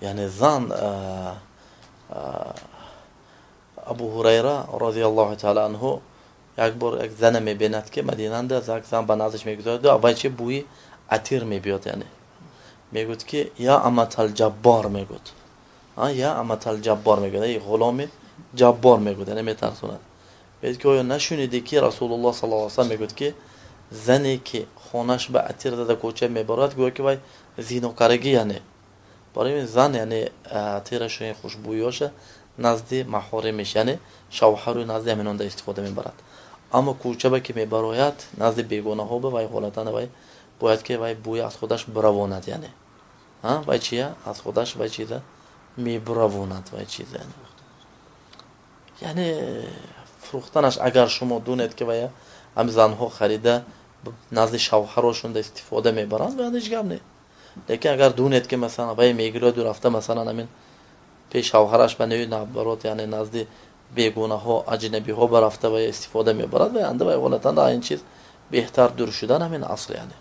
Яъне зан, Абу Ҳурайра розияллоҳу таала анҳу як бор як зана мебинад, ки Мадинанда як зан ба наздиш мегузорад, вай чи бӯи атир мебиёд, яъне мегӯяд, ки я аматал ҷаббор мегӯяд, я аматал ҷаббор мегӯяд, эй ғуломи ҷаббор мегӯяд, яъне метарсонад. Мегӯяд, ки оё нашунидӣ, ки Расулуллоҳ саллаллоҳу алайҳи васаллам мегӯяд, ки зане, ки хонаш ба атир зада кӯча мебарад, гӯё ки вай зинокарагӣ, яъне барои ин зан, яъне атирашу хушбӯиёша назди маҳоримиш, яъне шавҳару назди ҳаминонда истифода мебарад, аммо кӯчаба ки мебарояд, назди бегонаҳо ба вай ҳолатана вай бояд ки вай бӯи аз худаш биравонад, яъне вай чия аз худаш вай чиза мебиравонад, вай чиза, яъне фурӯхтанаш, агар шумо дунед, ки вай ҳами занҳо харида назди шавҳарошонда истифода мебаранд, вай ҳеҷ гап не. Лекин агар дунед, ки масалан вай мегирёду рафта, масалан, ҳамин пеш шавҳараш ба нею наоборот, яъне назди бегунаҳо, аҷнабиҳо барафта вай истифода мебарад, вай анда вай ҳолатан ин чиз беҳтар дур шудан ҳамин асл, яъне.